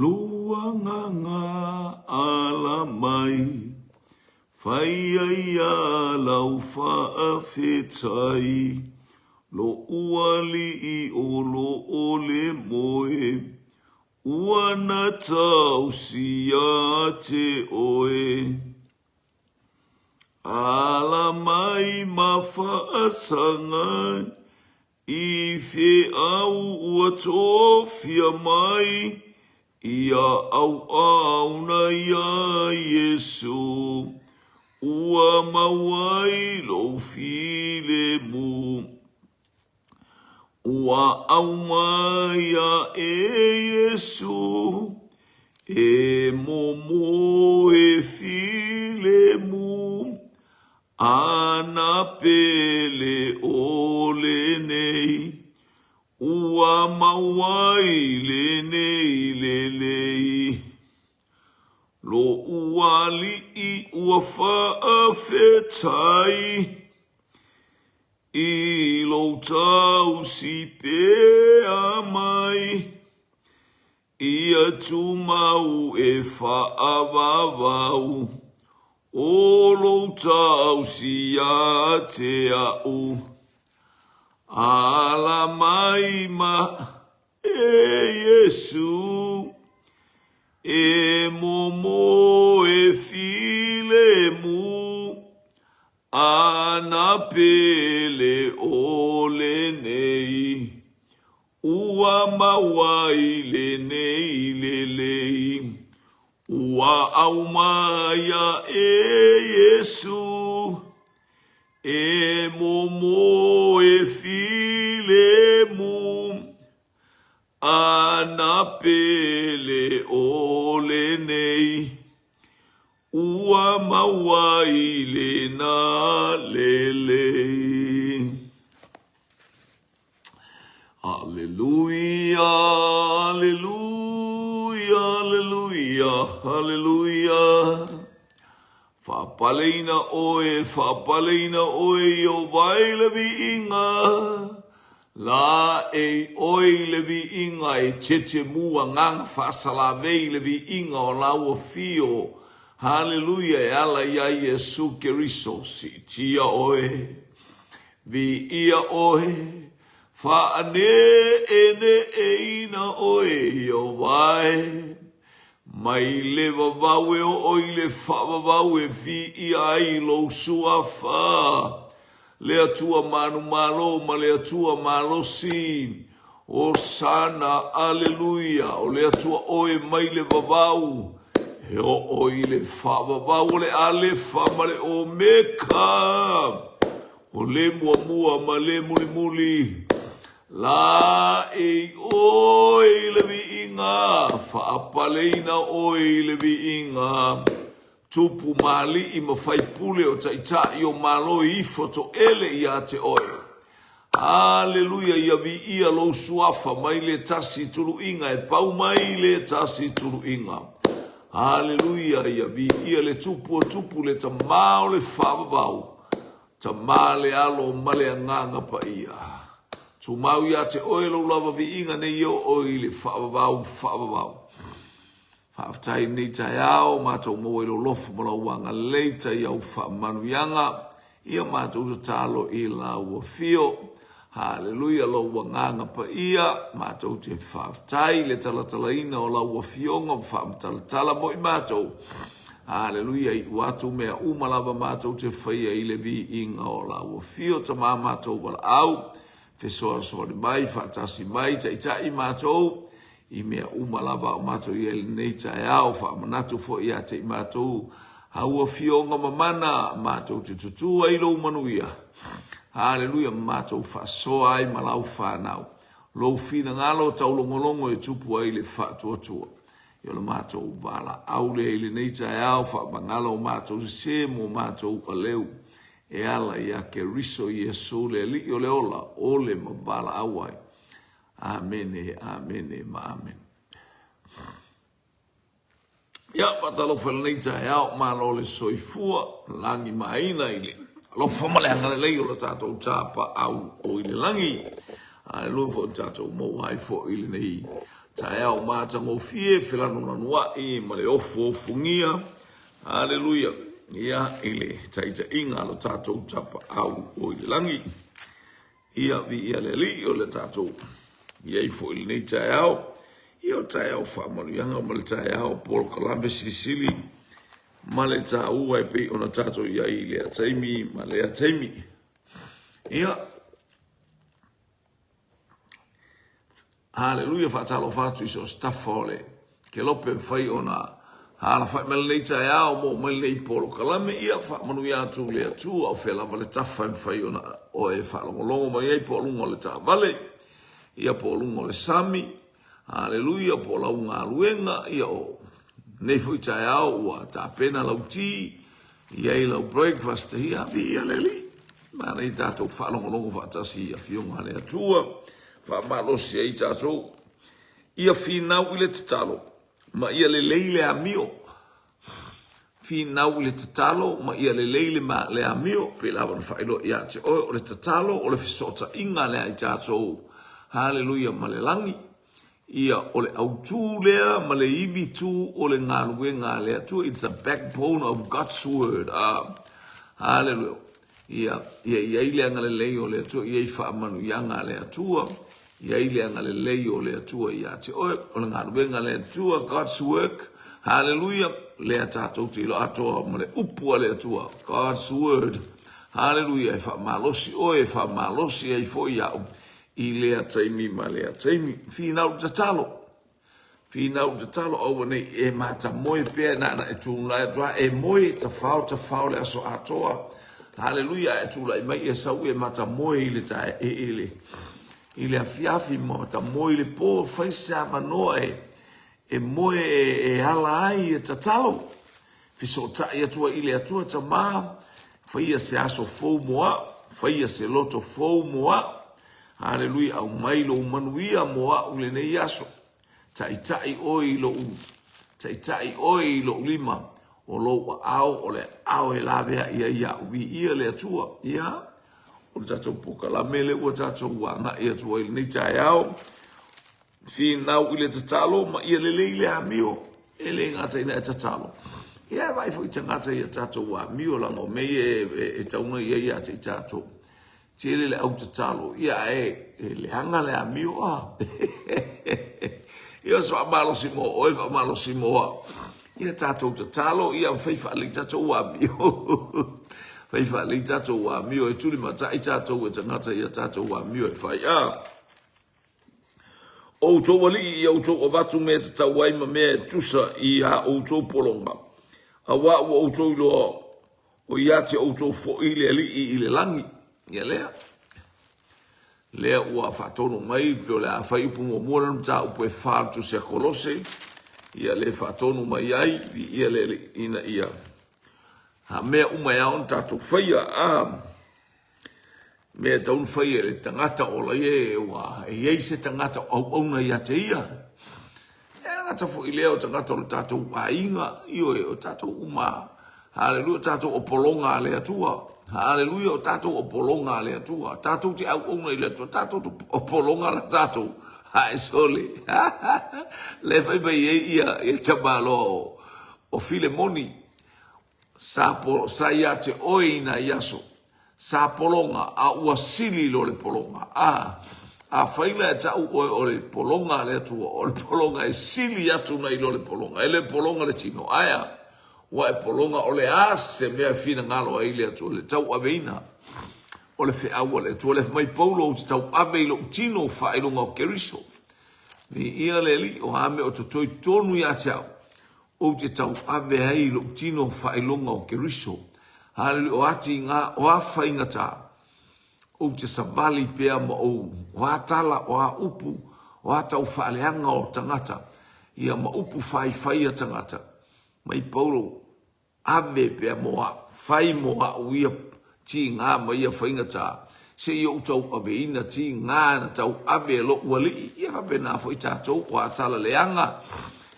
Lou agaga ala mai, Fai ai a lau faafetai, Loʻu aliʻi o lo o le moe, Ua na tausi ia te oe. Ala mai ma faasaga I feau ua tofia mai ia auauna iā Iesu, ua mau ai lou filemu. Ua aumai aʻe Iesu e momo e filemu, A na pele ʻole nei, ua mau ai lenei lelei. Loʻu aliʻi ua faafetai i lou tausi pea mai. Ia tumau e faavavau, o lou tausi ia te aʻu. Ala mai ma e Iesu, e momo e filemu, a na pele ʻole nei. Ua mau ai lenei lelei, ua aumai aʻe Iesu, e momo e filemu, a na pele ʻole nei, ua mau ai lena lelei. Aleluia, aleluia, aleluia, aleluia. Faapaleina ʻoe, faapaleina ʻoe Ieova i le viiga. Laʻei ʻoe i le viiga e tetemu agaga faasalavei i le viiga o lāua fio. Haleluia e ala iā Iesū Keriso, siitia ʻoe. Viia ʻoe, faaneʻeneʻeina ʻoe Ieova e. Mai le vavau e oo i le faavavau e viia ai lou suafa, le Atua manumalo ma le Atua malosi. Hosana, Aleluia, o le Atua ʻoe mai le vavau, e oo i le faavavau o le ʻAlefa ma le ʻOmeka, o le muamua ma le mulimuli. Laʻei ʻoe i le viiga, faapaleina ʻoe i le viiga. Tupu ma aliʻi ma faipule o taitai o Malo e ifo toʻele iā te oe. Aleluia ia viia lou suafa mai le tasi tuluiga e pau mai le tasi tuluiga. Aleluia ia viia le Tupu o Tupu le Tama o le Faavavau, Tama le Alo ma le Agaga Paia. Tumau iā te oe lou lava viiga nei e oo i le faavavau faavavau. Faafetai i lenei taeao, matou maua i lou lofu ma lau agalelei, tai au faamanuiaga, ia matou tatalo i lau afio. Haleluia lou agaga paia, matou te faafetai i le talatalaina o lau afioga ma faamatalatala mo i matou. Haleluia, iu atu mea uma lava matou te faia i le viiga o lau afio, Tama matou valaau, fesoasoani mai, faatasi mai, taitai matou, I mea uma lava o matou i ai i lenei taeao, faamanatu foi ia te i matou au afioga mamana, matou te tutū ai i lou manuia. Haleluia, ma matou faasoa ai ma lau fanau. Lou finagalo taulogologo e tupu ai le faatuatua. I o le matou valaau lea i lenei taeao, faamagalo o matou sesē mo matou aleu. E ala ia Keriso Iesu le Alii o le ola, ole ma valaau ai. Amene, amene ma amene. Ia, faatalofa i lenei taeao, malo le soifua, lagi ma aina i le alofa ma le agalelei o le tatou tapaau o i le lagi. Aleluia foi tatou maua ai foi i lenei Taeao matagofie, felanulanuai ma le ofoofogia. Haleluia! Ia, i le taitaiga a lo tatou Tapaau o i le lagi. Ia, viia le Alii o le tatou i ai foi i lenei taeao. Ia, o le taeao faamanuiaga ma le taeao polokalame silisili ma le taua e pei ona tatou i ai i lea taimi ma lea taimi. Ia, Haleluia Faatalofa atu i so o se tafa o le kelope mafai ona alafai mai lenei taeao mo mai lenei polokalame. Ia faamanuia atu le Atua o fea lava le tafa e mafai ona oe faalogologo mai ai po o luga o le taavale, ia po o luga o le sami. Haleluia po o lau galuega, ia o nei foi taeao ua tapena lau ti, i ai lau breakfast, ia viia le Alii. Manaia tatou faalogologo faatasi i Afioga a le Atua, faamalosi ai tatou. Ia finau i le tatalo, ma ia lelei le amio. Finau i le tatalo, ma ia lelei le, ma, le amio. Pei lava ona faailoa ia te oe, o le tatalo, o le fesootaiga lea i tatou. Haleluia ma le lagi. Ia, o le autū lea ma le ivi tū o le galuega a le Atua. It's the backbone of God's word. Ah, hallelujah. Ia, ia i ai le agalelei o le Atua, ia i faamanuiaga a le Atua, ia i le agalelei o le Atua ia te oe, o le galuega a le Atua, God's work, hallelujah, lea tatou te iloa atoa ma le upu a le Atua, God's word, hallelujah, e faamalosi oe, e faamalosi ai foi au, I lea taimi ma lea taimi. Finau tatalo. Finau tatalo aua nei e matamoe pea na ana e tulai atu a e moe tafao tafao le aso atoa. Haleluia e tulai mai e sau e matamoe i le tae e i le i le afiafi ma matamoe i le po fai se avanoa e e moe e, e ala ai e tatalo. Fesootai atu ai i le Atua Tama, faia se aso fou mo au, faia se loto fou mo au. Haleluia, aumai lou manuia mo au lenei aso. Taitai oe i lou, taitai oe i lou lima, o lou aao o le aao e laveai ai iaʻu. Viia le Atua. Ia, o le tatou polokalame lea ua tatou agai atu ai i lenei taeao. Finau i le tatalo ma ia lelei le amio, e le gata ina e tatalo, ia e vaai foi tagata i a tatou amio, leaga o mea ia e tatau ona i ai ia te i tatou. Tele le au tatalo, ia ae e leaga le amio a. Ia o se faamalosi mo oe, faamalosi mo au. Ia tatou tatalo, ia fai faalelei tatou amio. Fai faalelei tatou amio, e tulimatai tatou e tagata i a tatou amio e fai. A. O outou alii ia outou avatu mea e tatau ai ma mea e tusa i a outou pologa, auā ua outou iloa o ia te outou foi le Alii i le lagi. Ia lea. Lea ua faatonu mai, pe o le a fai upu muamua lea mataupu e fa le tusi a Kolose, ia le faatonu mai ai, ia le Alii ina ia a mea uma e ao ona tatou faia. A mea e tatau ona fai e le tagata ola ia ua e i ai se tagata o auauna ia te ia. E le gata foi lea o tagata o le tatou aiga, ioe, o tatou uma. Haleluia, o tatou opologa a le Atua. Haleluia, o tatou opologa a le Atua. Tatou te auauna i le Atua, tatou opologa la tatou. Hae sole. Le fai mai ai ia, ia tamaloa o, o Filemoni. Sa, po, sa ia te oe i nai aso, sa pologa, a ua sili lo le pologa. A, afai la e ta'u oe o le pologa a le Atua, o le pologa e sili atu nai lo le pologa. E le pologa le tino, ae a? Ua e pologa o le a se mea e finagalo ai le Atua, le tauaveina o le feau a le Atua. Le fai mai Paulo, ou te tauave i lou tino faailoga o Keriso. Viia le Alii, o a mea o totoi tonu ia te au, Ou te tauave ai i lou tino faailoga o Keriso. Haleluia, o a tiga, o a faigata, ou te savali pea ma ou, o a tala, o a upu, o a taufaaleaga o tagata, ia ma upu faifai a tagata. Mai Paulo, ave pea mo au, fai mo au ia tiga ma ia faigata, se i ou tauaveina tiga na tauave e lou alii. Ia faapena foi tatou, o a tala leaga,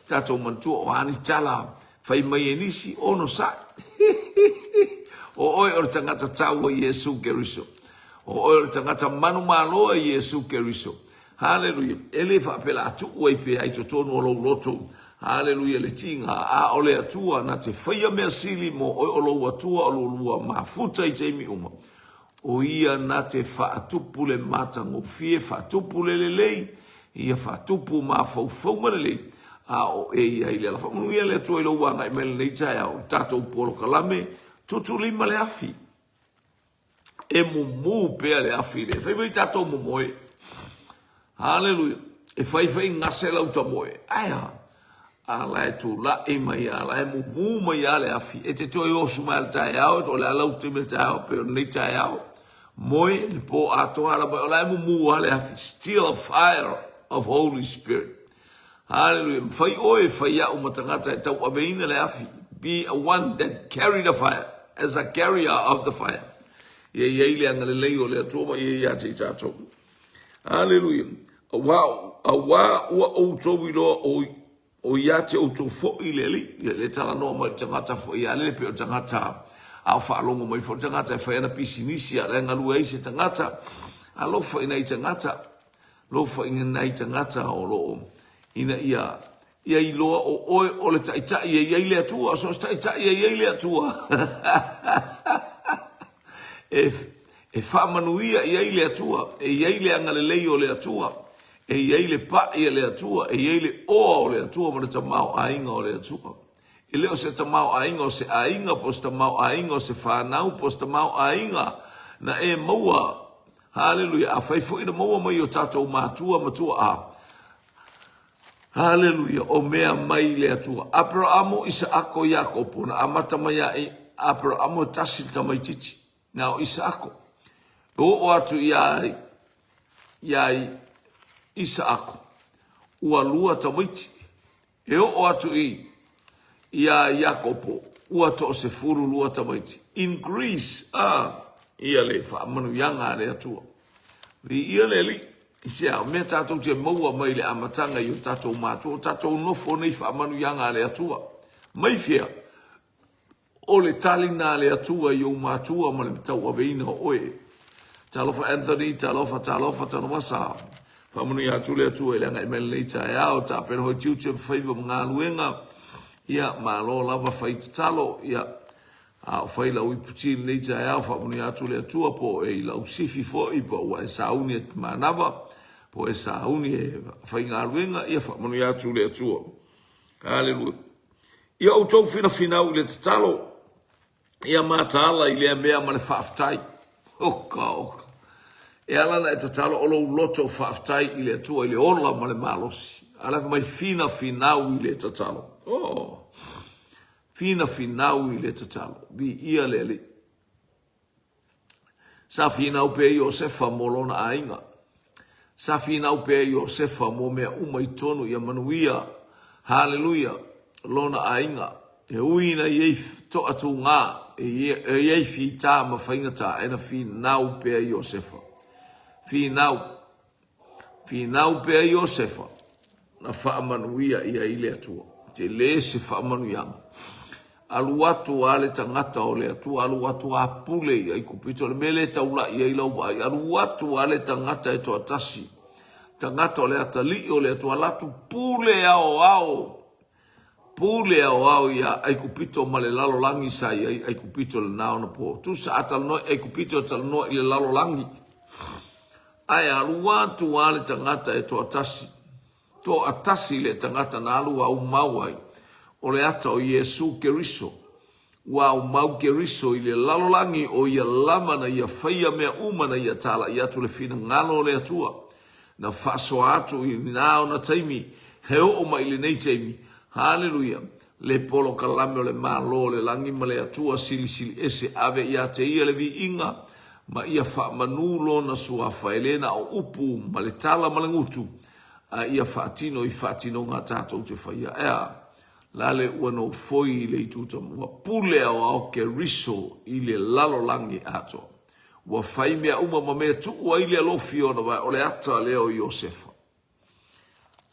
tatou manatua o a ni tala fai mai e nisi, onosai. O oe o le tagata taua i Iesu Keriso. O oe o le tagata manumalo i Iesu Keriso. Haleluia. E le faapea la tuu ai pea i totonu o lou loto. Haleluia le tiga, a o le Atua na te faia mea sili mo oe o lou Atua o lulua mafuta i taimi uma. O ia na te faatupu le matagofie, faatupu le lelei, ia faatupu mafaufauga lelei, a o e i ai le ala. Faamanuia le Atua i lou agai mai lenei taeao, i tatou polokalame, tutulima le afi. E mumu pea le afi le. Fai mai tatou momoe. Haleluia. E fai fai gase lau tamoe. Ae a? A la e tulai mai a la e mumu mai a le afi. E te toe osu mai le taeao, o le a lau taimi le taeao, pe o lenei taeao. Moe le po atoa ala mai, o la e mumu a le afi. Still a fire of Holy Spirit. Haleluia. Fai oe, fai au ma tagata e tauaveina le afi. Be a one that carry the fire, as a carrier of the fire. Ia i ai le agalelei o le Atua ma ia ia te i tātou. Haleluia. Auā, auā ua outou iloa o, o ia te outou foi le Alii. Ia le talanoa mai le tagata foi ia lele pe o le tagata a o faalogo mai foi le tagata e fai ana pisinisi a o la e galue ai se tagata. Alofa i nai tagata. Alofa i nai tagata o lo o ina ia ia iloa o oe o le taitai e i ai le Atua, so o se taitai e i ai le Atua. E, e faamanuia i ai le Atua, e i ai le agalelei o le Atua, e i ai le pa'i a le Atua, e i ai le oa o le Atua ma le tamaoaiga o le Atua. E le o se tamaoaiga o se aiga, po o se tamaoaiga o se fanau, po o se tamaoaiga na e maua. Haleluia! Afai foi na maua mai o tatou matua ma tuaa, Haleluia! O mea mai le Atua. Aperaamo, Isaako, Iakopo, na amata mai ia Aperaamo e tasi le tamaitiiti, na o Isaako. E oo atu ia, ia Isaako, ua lua tamaiti. E oo atu i ia Iakopo, ua toasefulu lua tamaiti. Increase, ah, ia le faamanuiaga a le Atua. Viia le Alii. I se ao mea tatou te maua mai le amataga i o tatou matua, o tatou nofo nei faamanuiaga a le Atua. Mai fea? O le tali na a le Atua i ou matua ma le tauaveina o oe. Talofa Anthony, talofa, talofa Tanuvasa. Faamanuia atu le Atua i le agai mai lenei taeao, tapena hoi tiute ma faiva ma galuega. Ia, malo lava fai tatalo. Ia, a o fai lau iputi i lenei taeao, faamanuia atu le Atua po o e i lau sifi foi, po ua e sauni e manava, po o e sauni e faigaluega, ia faamanuia atu le Atua. Haleluia. Ia outou finafinau i le tatalo, ia mataala i lea mea ma le faafetai. Oka, oka. E ala ona e tatalo o lou loto faafetai i le Atua i le ola ma le malosi. A la mai finafinau i le tatalo. Oh. Finafinau i le tatalo. Viia le Alii. Sa finau pea Iosefa mo lona aiga. Sa finau pea Iosefa mo mea uma i tonu ia manuia, haleluia, lona aiga. E ui ina i ai toatūgā, e i ai fitā ma faigata, e na finau pea Iosefa. Finau. Finau pea Iosefa, na faamanuia ia i le Atua. Tele se faamanuiaga. Alu atu a le tagata o le Atua, alu atu a pule i Aikupito, le mea lea e taulai ai lau vaai, alu atu a le tagata e toatasi, tagata o le atalii o le Atua, alu atu pule aoao, pule aoao ia Aikupito ma le lalolagi sa i ai Aikupito i lena ona po. Tusa a talanoa i Aikupito, e talanoa i le lalolagi. Ae alu atu a le tagata e toatasi, toatasi le tagata na alu aumau ai, o le ata o Iesu Keriso. Ua aumau Keriso i le lalolagi o ia lava na ia faia mea uma na ia talai atu le finagalo o le Atua. Na faasoa atu i na ona taimi, he oo mai i lenei taimi. Haleluia! Le polokalame o le Malo o le Lagi ma le Atua Silisili Ese ave ia te ia le viiga ma ia faamanu lona suafa e le na o upu ma le tala ma le gutu, a ia faatino i faatinoga tatou te faia. Ea, lale ua nofoi i le itu tamua, pule aoao Keriso i le lalolagi atoa. Ua fai mea uma ma mea tuu ai le alofi ona vae, o le ata lea o Iosefa.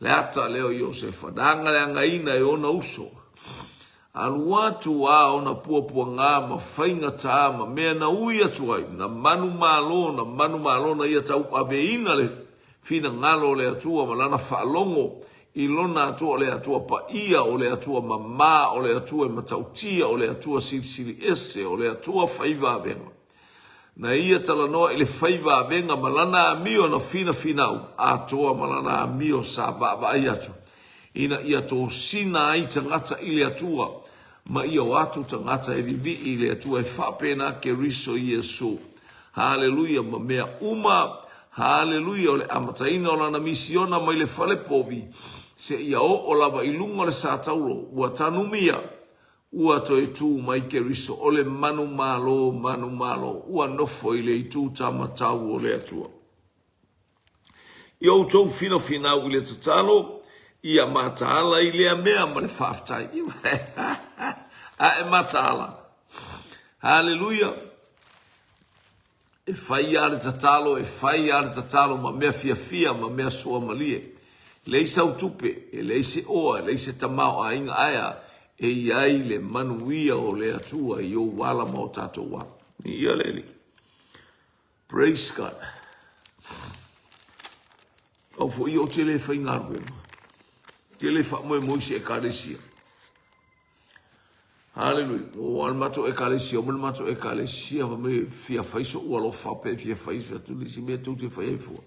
Le ata lea o Iosefa, na agaleagaina e ona uso. Alu atu a ona puapuaga ma faigatā ma mea na ui atu ai, na manumalo, na manumalo na ia tauaveina le finagalo o le Atua ma Lana faalogo i Lona Atua, o le Atua paia, o le Atua mamā, o le Atua e matautia, o le Atua silisili ese, o le Atua fai vavega. Na ia talanoa i le fai vavega ma lana amio na finafinau atoa ma lana amio sa vaavaai atu, ina ia tosina ai tagata i le Atua ma ia o atu tagata e vivii i le Atua e faapena Keriso Iesu. Haleluia ma mea uma, haleluia o le amataina o lana misiona mai le fale povi seia oo lava i luga o le sataulo ua tanumia Ua toe tu mai Keriso, o le manumalo, manumalo, ua nofo i le itu tamatau o le Atua. I outou finafinau i le tatalo, ia mataala i lea mea ma le faafetai. Ae mataala. Haleluia! E fai lava le tatalo, e fai lava le tatalo ma mea fiafia ma mea suamalie. E leai sau tupe, e leai se oa, e leai se tamaoaiga, ae a? E i ai le manuia o le Atua i ou ala ma o tatou ala. Viia le Alii. Praise God. Au foi ou te le faigaluega. Te le faamoemoe i se ekalesia. Haleluia. Ua o le matou ekalesia, o le matou ekalesia, fa mai fia fai so'u alofa pe fia fai se atu nisi mea tou te fai ai fua.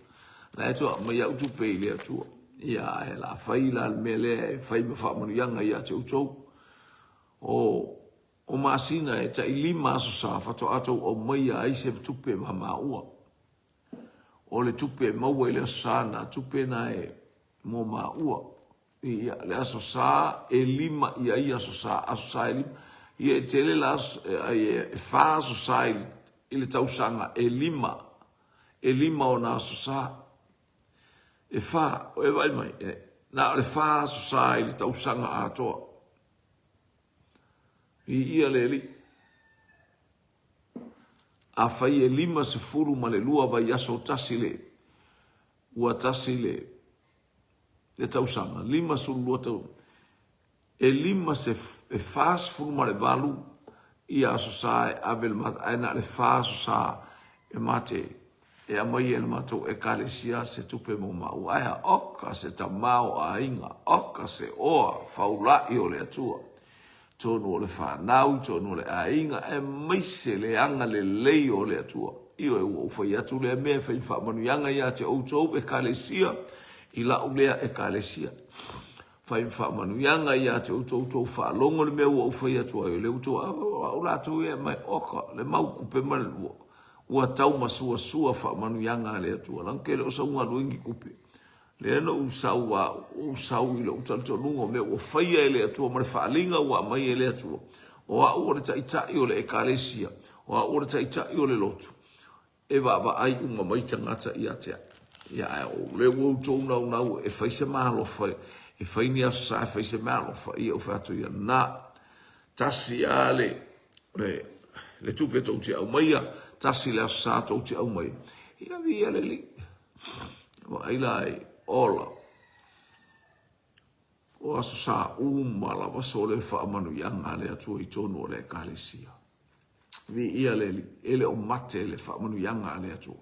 La e toa mai au tupe i le Atua. Ia, ae la fai la le mea lea e fai ma faamanuiaga ia te outou. O, o masina e tai 5 aso sa faatoa tou aumaia ai se tupe ma maua. O le tupe e maua i le aso sa na tupe na e mo maua. Ia, le Aso Sa, e lima ia ia Aso Sa, Aso Sa e lima. Ia, e tele la aso, e fa Aso Sa i, i le tausaga, e lima, e lima ona Aso Sa. E fa, o e vaai mai, e, na o le fa Aso Sa i le tausaga atoa. Viia le Alii. Afai e 52 vaiaso tasi le, ua tasi le, le tausaga, 52 tau, e lima se, e 48 ia Aso Sa e ave le ma, ae na o le fa Aso Sa e mate e aumaia e le matou Ekalesia se tupe mo maua. Ae a, oka se tamaoaiga, oka se oa faula'i o le Atua, tonu o le fanau, tonu o le aiga, aemaise le agalelei o le Atua. Ioe, ua ou fai atu lea mea e fai faamanuiaga ia te outou Ekalesia, i la'u lea Ekalesia. Fai faamanuiaga ia te outou, tou faalogo le mea ua ou fai atu ai, o lea ua tou, o au latou ia e aumai, oka, le mau kupe ma le lua. Ua tau masuasua faamanuiaga a le Atua. Leaga ke le o sau galuega ni kupe. Lea na ou sau a ou sau i lou talitonuga o mea ua faia e le Atua ma le faaaliga ua aumai e le Atua. O au o le taitai o le Ekalesia, o au o le taitai o le lotu, e vaavaai uma mai tagata ia te au. Ia, ae o lea ua outou naunau e fai se meaalofa, e fai ni aso sa e fai se meaalofa, ia ou fai atu ia, na, tasi lava le, le, le tupe tou te aumaia, tasi le aso sa tou te aumaia. Ia, viia le Alii. Vaai la e ola. O aso sa uma lava so le faamanuiaga a le Atua i tonu o le Ekalesia. Viia le Alii, e le o mate le faamanuiaga a le Atua.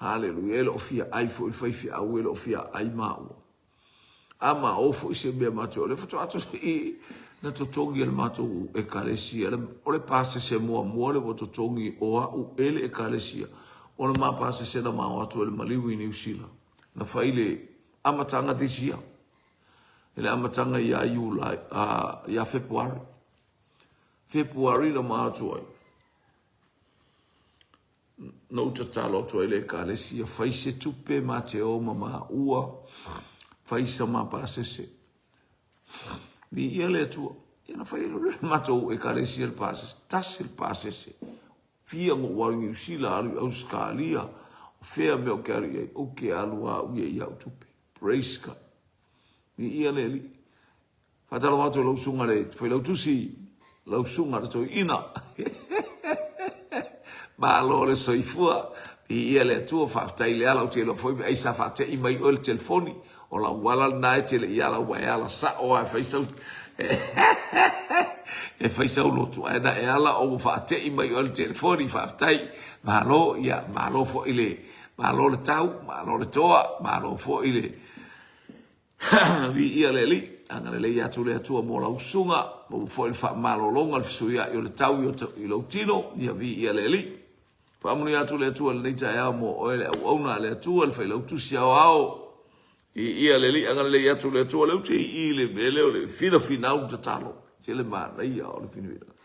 Haleluia, e le o fia ai foi le faifeau, e le o fia ai maua. A ma o foi se mea matou, o lea faatoa i na totogi e le matou ekalesia, o le pasese muamua lea ua totogi o au e le ekalesia, o le ma pasese na ma o atu e le maliu i Niu Sila. Na fai le amataga this year, i le amataga ia Iulai, ia Fepuari. Fepuari na ma atu ai. Na ou tatalo atu ai i le Ekalesia, fai se tupe ma te o ma maua, fai sa ma pasese. Viia le Atua. Ia na fai le matou Ekalesia le pasese, tasi le pasese. Fia na ou alu i Niu Sila, alu i Ausetalia, o fea mea ou te alu i ai, ou te alu lava au ia i au tupe. Praise God. Viia le Alii. Faatalofa atu i lau susuga le Failautusi, lau susuga le Toeaina. Malo le soifua, viia le Atua, faafetai le ala, ou te iloa foi pe ai sa faatei mai oe le telefoni, o lau ala lena e te le i ala ua e ala sao lava e fai sau e fai sau lotu, ae na e ala o ua faatei mai oe le telefoni, faafetai, malo, ia malo foi le. Malo le tau, malo le toa, malo foi le viia le Alii. Agalelei atu le Atua mo lau usuga, maua foi le faamalologa, le fesuiai o le tau i lou tino, ia viia le Alii. Faamanuia atu le Atua i lenei taeao mo oe le auauna a le Atua, le Failautusi Aoao. Viia le Alii, agalelei atu le Atua, lea ou te ii i le mea lea o le finafinau tatalo. Tele manaia o le finafinau.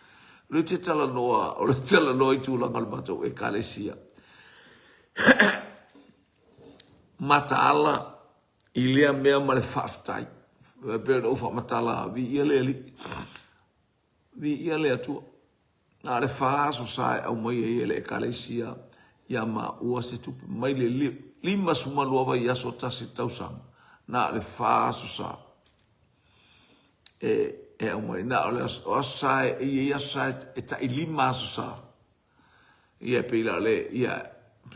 O lea ou te talanoa, o lea ou te talanoa i tulaga o le matou Ekalesia. Mataala i lea mea ma le faafetai. E pei ona ou faamatala, viia le Alii, viia le Atua. Na o le fa aso sa e aumai ai e le Ekalesia iā maua se tupe mai le 52 vaiaso tasi tausaga, na o le fa aso sa e aumai. Na o le aso sa e i ai aso sa e tai lima aso sa. Ia e pei la o le, ia,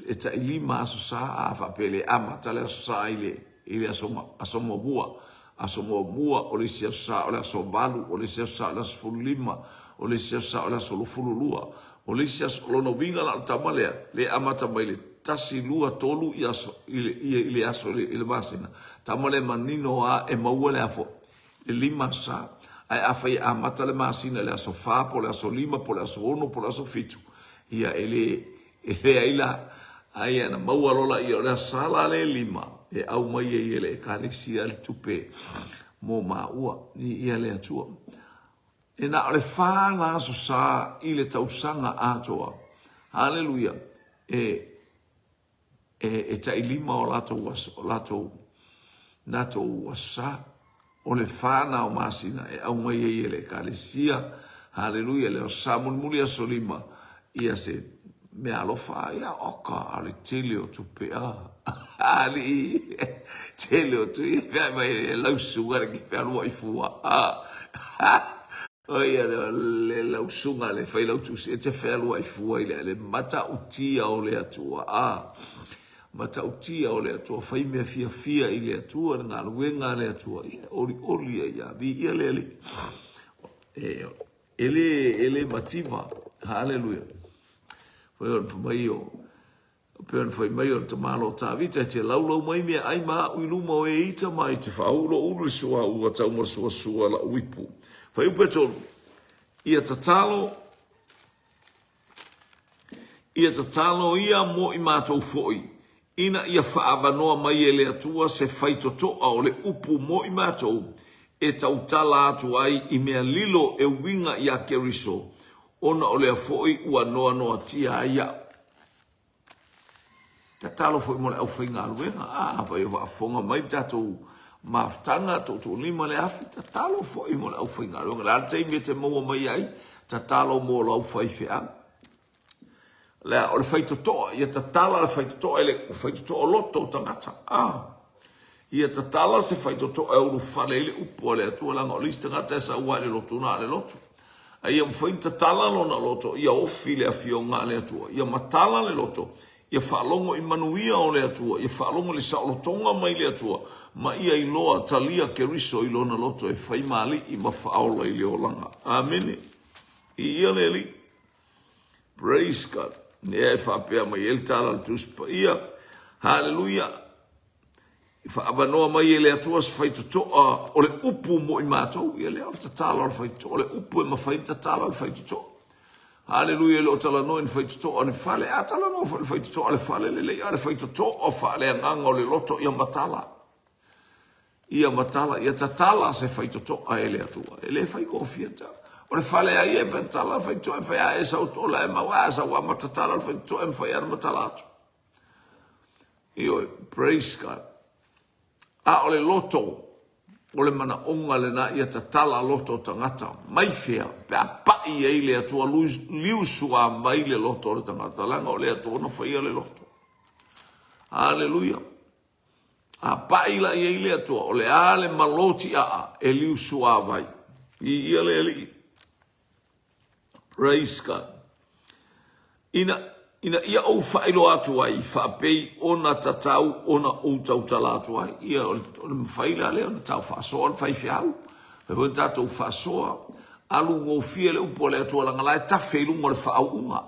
e tai lima aso sa, a faapea e le amata le aso sa i le, i le aso, aso muamua. Aso muamua, o le isi aso sa o le aso valu, o le isi aso sa o le aso 15, o le isi aso sa o le aso 22, o le isi aso, o lona uiga la o le tama lea, le amata mai le tasi, lua, tolu i aso, i le, i le aso i le masina, tama lea manino lava e maua le a foi, le lima sa. Ae afai e amata le masina i le aso fa po o le aso lima po o le aso ono po o le aso fitu, ia e le, e leai la. Ae ia na maua loa laia o le aso sa la le lima e aumai ai e le Ekalesia le tupe mo maua i ia le Atua. E na o le fa la aso sa i le tausaga atoa. Haleluia. E e, e tai lima o latou aso, o latou, latou aso sa, o le fa na o masina e aumai ai e le Ekalesia, haleluia, le aso sa mulimuli aso lima, ia se mea alofa, ia oka, a o le tele o tupe, a, alii, tele o tupe, fai mai e lausuga le ke fealuai fua, a, O ia le lausuga le failautusi e te fealuai fua i le le matautia o le Atua. A matautia o le Atua, fai mea fiafia i le Atua, le galuega a le Atua, ia olioli ai ia, viia le Alii. E, e le, e le mativa. Haleluia. Foi o le mai o, E pei ona fai mai o le tamaloa o Tavita, E te laulau mai meaai ma a'u i luma o e ita mai, te faauu lo'u ulu i le suauu ua tau masuasua la'u ipu. Fuaiupu e tolu, Ia tatalo, ia tatalo ia mo i matou foi, ina ia faaavanoa mai e le Atua se faitotoa o le upu mo i matou, e tautala atu ai i mea lilo e uiga iā Keriso, ona o lea foi ua noanoatia ai a'u. Tatalo foi mo le aufaigaluega. A, afai o faafofoga mai le tatou mafutaga, tootoo-lima le afi, tatalo foi mo le aufaigaluega. O le a le taimi e te maua mai ai, tatalo mo lau faifeau. Lea, o le faitotoa, ia tatala le faitotoa i le faitotoa loto o tagata. A, ia tatala se faitotoa e ulufale ai le upu a le Atua, leaga o le isi tagata e sau lava i le lotu, na o le lotu. A ia mafai ona tatala lona loto, ia ofi le Afioga a le Atua, ia matala le loto, ia faalogo i manuia o le Atua, ia faalogo i le saolotoga mai le Atua, ma ia iloa talia Keriso i lona loto e fai ma Alii ma Faaola i le olaga. Amene. Viia le Alii. Praise God. Lea e faapea mai ai le tala a le Tusi Paia. Haleluia. I faaavanoa mai e le Atua se faitotoa o le upu mo i matou. Ia lea o le tatalo a le faitotoa, o le upu e mafai ona tatala le faitotoa. Haleluia, e le o talanoa i ni faitotoa o ni fale, a talanoa foi i le faitotoa o le fale lelei, a o le faitotoa faaleagaga o le loto ia matala. Ia matala, ia tatala se faitotoa e le Atua. E le faigofie ta. O le fale a ia e tatala le faitotoa e fai a e sau tola e mau a sau a matatala le faitotoa e mafai a na matala atu. Ioe, praise God. A o le loto, o le manaoga lena ia tatala loto o tagata mai fea pe a pai ai le Atua liusua mai le loto o le tagata, leaga o le Atua na faia le loto. Haleluia. A pai la i ai le Atua, o le a le malo tiaa e liusua vai. I ia le Alii. Praise God. Ina, ina ia ou faailoa atu ai, faapei ona tatau ona ou tautala atu ai. Ia, o le, o le mafai la lea ona tau faasoa le faifeau. Fai foi tatou faasoa, alu gofie le upu a le Atua leaga la e tafe i luga o le faauuga.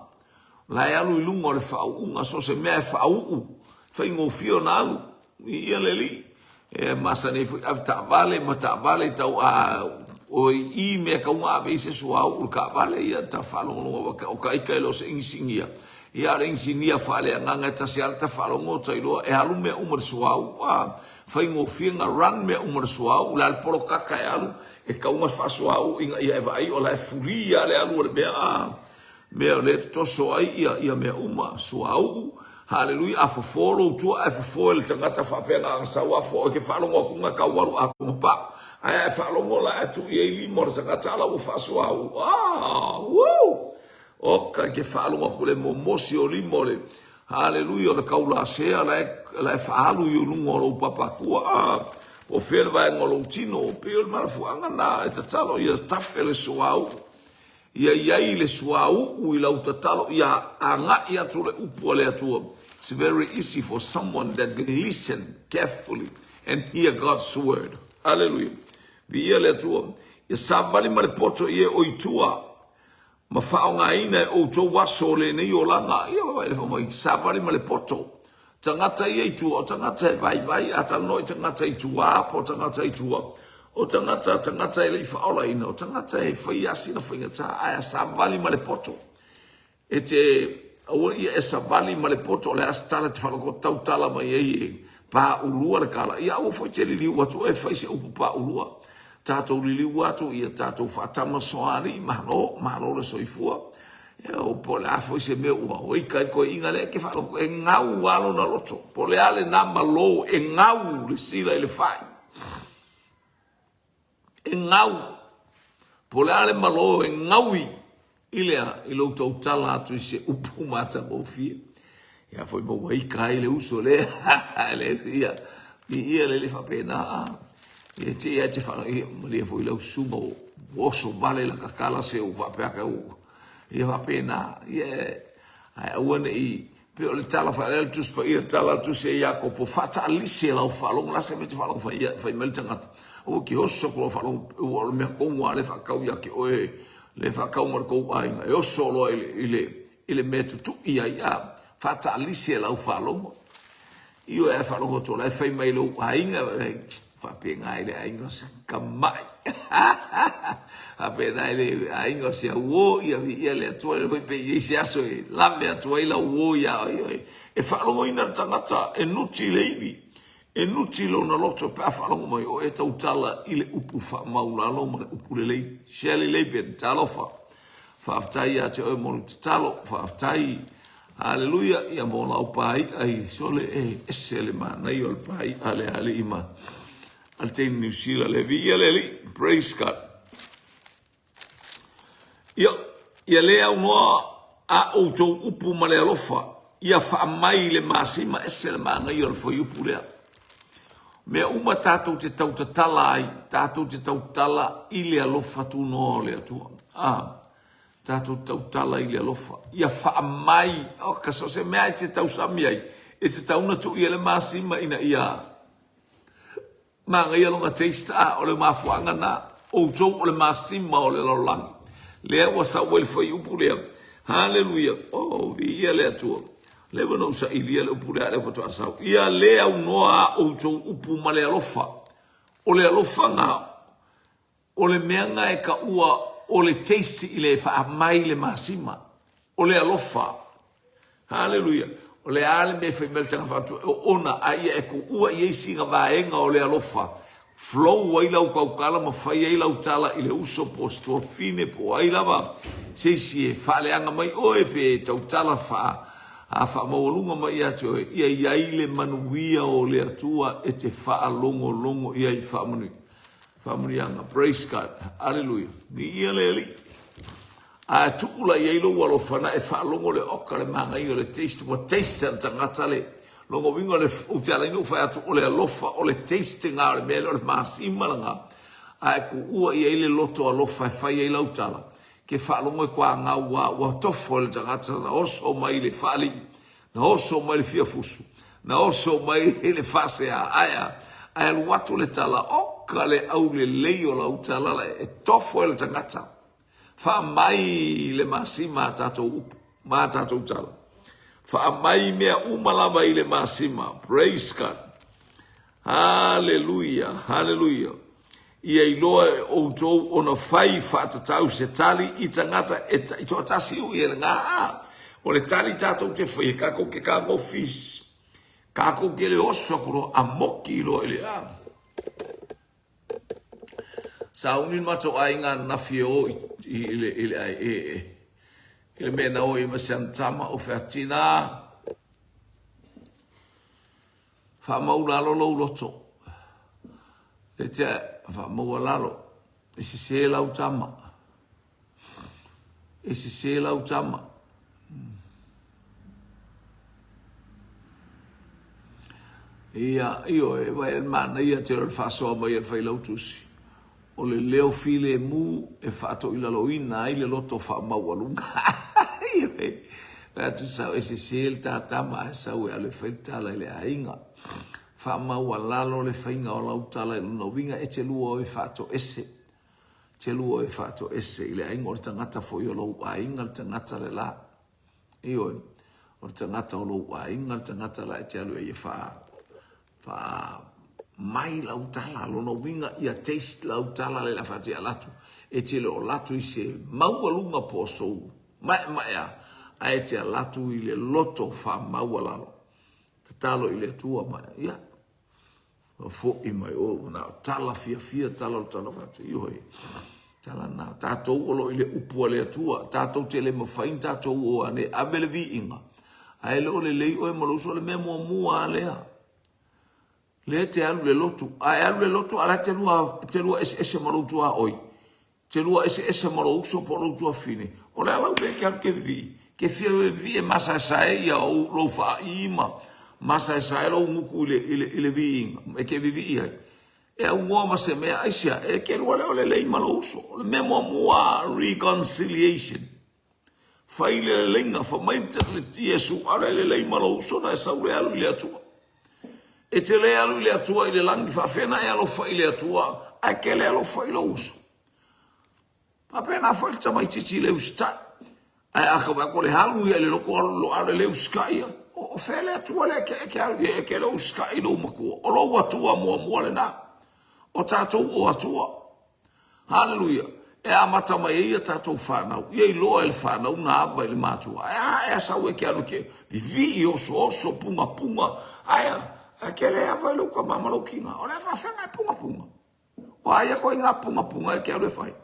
La e alu i luga o le faauuga, so o se mea e faauu, Faigofie ona alu i ia le alii. E masani ai foi ave taavale ma taavale tau a o i mea tau na ave ai se suauu i le taavale ia ta faalogologo o ta ita e le o se inisinia. Ia a o le inisinia faaleagaga e tasi lava le ta faalogo ta iloa e alu mea uma i le suauu a faigofie na run mea uma i le suauu le a le polokaka e alu e tau na faasuauu ina ia e vaai o la e free lava le alu o le mea a. Mea o lea e toso ai ia, ia mea uma, suauu, haleluia, a fofo lou tua ae fofo e le tagata faapea na ona sau a fofo, e te faalogo atu na tau alu a ma pa. Ae a e faalogo la ae tuu i ai lima o le tagata ala ua faasuauu. Ah, woo! Oka, e te faalogo atu le momosi o lima o le, haleluia, o le kaulasea la e, la e faaalu i luga o lou papatua. Ah, po o fea le vaega o lou tino, pei o le mafuaaga na e tatalo ia tafe le suauu. Ia i ai le suauu i lau tatalo, ia agai atu le upu a le Atua. It's very easy for someone that can listen carefully and hear God's word. Hallelujah. Viia le Atua. Ia savali ma le poto i e o i tua ma faaaogaina e outou aso o lenei olaga. Ia vaai le fai mai, savali ma le poto. Tagata ia i tua, o tagata e vaivai, a talanoa i tagata i tua, po o tagata i tua, o tagata, tagata e le i faaolaina, o tagata e fai lava sina faigata, ae a savali ma le poto. E te, aua ia e savali ma le poto, o le a se tala e te faalogo tautala mai ai e paulua le tala. Ia aua foi te liliu atu e fai se upu paulua. Tatou liliu atu, ia tatou faatamasoalii, malo, malo le soifua. Ia, po o le a foi se mea ua oika ai le toeaina lea, e te faalogo e gau lava lona loto. Po o le a lena malo, e gau le sila i le fai. E gau. Po o le a le malo e gaui i le a, i lou tautala atu i se upu matagofie. Ia foi ma ua ika ai le uso lea, le ia, ia le le faapena. Ia te ia te whana, ia malia foi lau susuga ua oso vale la tatala se ua faapea ka ua. Ia faapena, ia ae aua ne i pei o le tala faale le Tusi Paia, le tala a le Tusi a Iakopo, faataalise lau faalogo, o le a se mea e te faalogo fai, fai mai le tagata, aua e te oso atu lau faalogo, ua o le mea tonu lava lea e faatau ia te oe, lea e faatau ma le tou aiga, e oso loa i le, i le, i le mea e tutui ai, a, faataalise lau faalogo. Ioe ae faalogo atu o la e fai mai lou aiga, faapena i le aiga o se tamai. Faapena i le aiga o se auo, ia viia le Atua, le foi pe i ai se aso e lave atu ai lau uo ia oe. E faalogoina le tagata e nuti le ivi, e nuti lona loto pe a faalogo mai o e tautala i le upu faamaulalo ma le upu lelei. Shirley Laban, talofa. Faafetai ia te oe mo le tatalo, faafetai. Haleluia, ia mo lau pāi'a i sole e ese le manaia o le pāi'a a le alii ma a le teine Niu Sila le viia le alii. Praise God. Ia, ia le aunoa a outou upu ma le alofa, ia faamai le masima ese le manaia o le fuaiupu lea. Mea uma tatou te tautatala ai, tatou te tautala i le alofa tunoa o le Atua. Ah, tatou tautala i le alofa. Ia faamai, oka, so o se mea e te tausami ai, e tatau ona tuu i ai le masima ina ia manaia lona taste. Ah, o le mafuaaga na, outou o le masima o le lalolagi. Lea ua sau ai le fuaiupu lea. Haleluia. Oh, viia le Atua. Leva ona ou sailia le upu lea, a lea faatoa sau. Ia le aunoa a outou upu ma le alofa. O le alofa na, o le mea na e taua o le taste i le faamai le masima. O le alofa. Haleluia. O le a le mea e fai mai le tagata faatu, e oona, a ia e tuua i ai sina vaega o le alofa. Flow ai lau tautala ma fai ai lau tala i le uso po o se tuafafine po o ai lava se isi e faaleaga mai oe pe tautala faa a faamaualuga mai ia te oe, ia i ai le manuia o le Atua e te faalogologo i ai i faamanuiaga. Praise God. Aleluia. Viia le Alii. A tuu la i ai lou alofa na e faalogo le oka le manaia o le taste, ua taste e le tagata le lona uiga o le, ou te ala ai ona ou fai atu o le alofa o le taste lena o le mea lea o le masima lena, a e tuua i ai le loto alofa e fai ai lau tala, ke faalogo e toagau a ua tofo e le tagata na oso mai le faalii, na oso mai le fiafusu, na oso mai le faasea, ae a? Ae alu atu le tala, oka le aulelei o lau tala la e tofo e le tagata. Faamai le masima a tatou upu ma a tatou tala. Faamai mea uma lava i le masima. Praise God. Haleluia, haleluia. Ia iloa e outou ona fai faatatau se tali i tagata e taitoatasi ui e lena. O le tali tatou te faia, kakou ke kagofis, kakou ke le oso aku loa, a moki loa i le a. Sauni le matou aiga ananafi e o i le i le e, i le mea na o i ma si ana tama o featina. Faamaulalo lou loto. E te faamaualalo. E sese lau tama. E sese lau tama. Ia, ioe, vaai le manaia tele o le faasoa mai a le Failautusi. O le leo filemu e faatoilaloina ai le loto faamaualuga. Ioe, fai atu sau e sese le ta tama ae sau e alu e fai le tala i le aiga. Faamaualalo le faiga o lau tala i lona uiga e te lua o e faatoese. Te lua o e faatoese i le aiga o le tagata foi o lou aiga le tagata le la. Ioe, o le tagata o lou aiga le tagata la e te alu ai e faa, faa mai lau tala, lona uiga ia taste lau tala le la fai atu ia latu, e te le o latu i se maualuga po o sou maemaea, ae e te alatu i le loto faamaualalo. Tatalo i le Atua ma ia, Ua foi mai o na o tala fiafia tala o tala fatu ioe. Tala na tatou o lo i le upu a le Atua tatou te le mafai ona tatou o ane ave le viiga ae le o lelei oe ma lou uso o le mea muamua lava lea lea e te alu i le lotu a e alu i le lotu a o la e te lua te lua eseese ma lou tuaoi Te lua eseese ma lou uso po o lou tuafafine, o le a lau mea e te alu te vivii? Te fia vivii e masaesae ia ou, lou faaii ma masaesae lou gutu i le, i le, i le viiga e te vivii ai. E aunoa ma se mea, aisea? E te lua lea o lelei ma lou uso. O le mea muamua, reconciliation. Fai le leleiga, fai mai Iesu, ʻaʻole e lelei ma lou uso ona e sau le alu i le Atua. E te le alu i le Atua i le lagi, faafefea ona e alofa i le Atua, ae e te le alofa i lou uso. Faapena foi le tamaitiiti i le usitai. Ae a tau atu o le alu ia i le loto alu lo ʻaʻole le usitai ia, o fea le Atua lea e te alu i ai, e te le usitai i lou matua. O lou Atua muamua lena. O tatou o Atua. Haleluia! E amata mai ai a tatou fanau, ia iloa e le fanau na ava i le matua. Ae a ea sau e ke alu ke vivii, osooso, pungapunga, ae a, ae ke le ava i lou tama ma lou kina. O le a faafeaga e pungapunga? O a ia koe ngā pungapunga e ke alu e fai?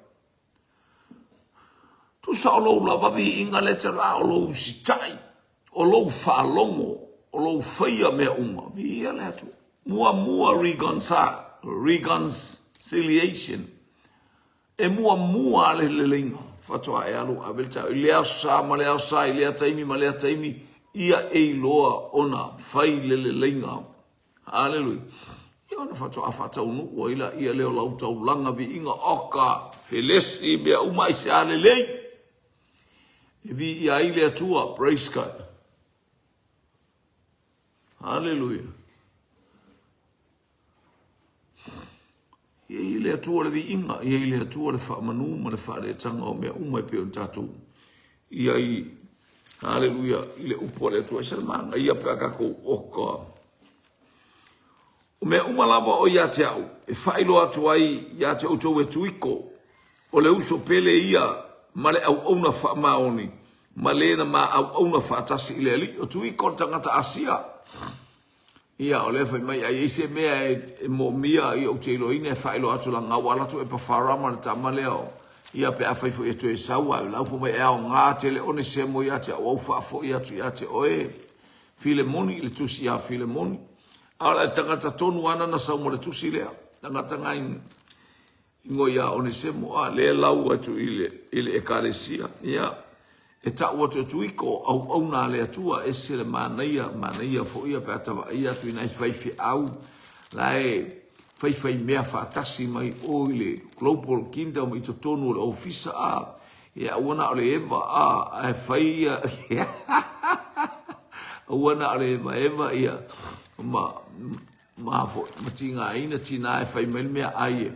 Tusa o lou lava viiga lea te alu, a o lou usitai, o lou faalogo, o lou faia mea uma, viia le Atua. Muamua reconciliation, e muamua le leleiga, faatoa e alu ave le tau i lea aso sa ma lea aso sa, i lea taimi ma lea taimi, ia e iloa ona fai le leleiga. Haleluia. Ia ona faatoa faataunuu ai laia lea o lau taulaga viiga, oka, felesi, mea uma aisea lelei. E viia ai le Atua, praise God. Haleluia. Ia i le Atua le viiga, ia i le Atua le faamanu ma le faaletaga o mea uma e pei ona tatou i ai. Haleluia, i le upu a le Atua. E se manaia pe a tatou oka. O mea uma lava o ia te au, e faailoa atu ai ia te outou e Tuiko, o le uso pele ia ma le auauna faamaoni, ma le na ma auauna faatasi i le Alii. O Tuiko o le tagata Asia. Ia, o lea fai mai, a i ai se mea e moomia, ia ou te iloaina e faailoa atu laga ua alu atu Epafara ma le tama lea o, ia pe afai foi e toe sau, a o lau fai mai e aoga tele Onesemo ia te au, au faafoi atu ia te oe Filemoni, i le tusi ia Filemoni. A o le tagata tonu lava na sau ma le tusi lea, tagata na ingoa ia Onesemo, a lea e lau atu i le, i le ekalesia, ia, e tau atu e Tuiko, o auauna a le Atua, ese le manaia, manaia foi ia pe a ta vaaia atu i nai faifeau, la e faifai mea faatasi mai o i le Global Kingdom i totonu o le ofisa, a, ia aua na o le eva, a, ae fai ia, aua na o le evaeva ia, ma, ma foi, ma tigaina tina e fai mai le meaai e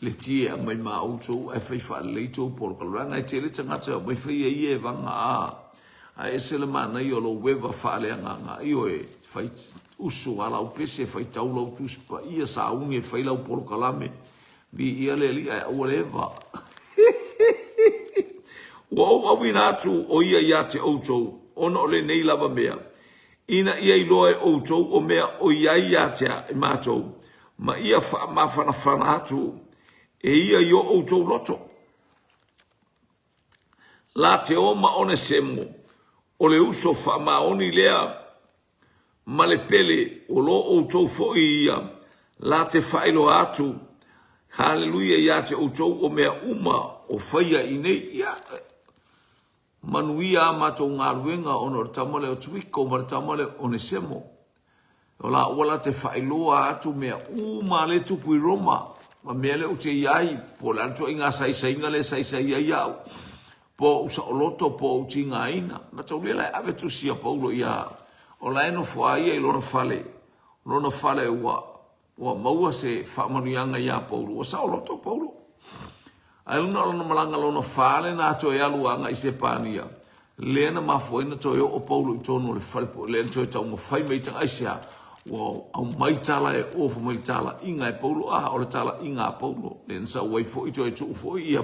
le ti e aumai ma outou ae fai faalelei tou polokalame. Leaga e tele tagata e omai fai ai ia evaga a. Ae ese le manaia o lou eva faaleagaga. Ioe, fai usu a lau pese, faitau lau Tusi Paia, sauni e fai lau polokalame. Viia le Alii ae aua le eva. Ua ou auina atu o ia ia te outou, ona o lenei lava mea, ina ia iloa e outou o mea o i ai ia te matou, ma ia faamafanafana atu e ia i o outou loto. La te o ma Onesemo, o le uso faamaoni lea ma le pele, o lo outou foi ia, la te faailoa atu, haleluia, ia te outou o mea uma o faia i nei. Ia, manuia a matou galuega ona o le tama lea o Tuiko ma le tama lea o Onesemo. O la ua la te faailoa atu mea uma le tupu i Roma, ma mea lea ou te i ai, po o le a le ituaiga saisaiga lea e saisai ai au, po o ou saoloto, po o ou tigaina. Mataulia la e ave tusi a Paulo ia, o la e nofo a ia i lona fale, lona fale ua, ua maua se faamanuiaga ia Paulo, ua saoloto Paulo. Ae luna o lona malaga lona fa lena toe alu agai i Sepania, lea na mafua ai ona toe oo Paulo i totonu o le fale, lea na toe taumafai mai ai aisea, ua aumai tala e ofo mai le talaiga e Paulo, a o le talaiga a Paulo, lea na sau ai foi toe tuu foi ia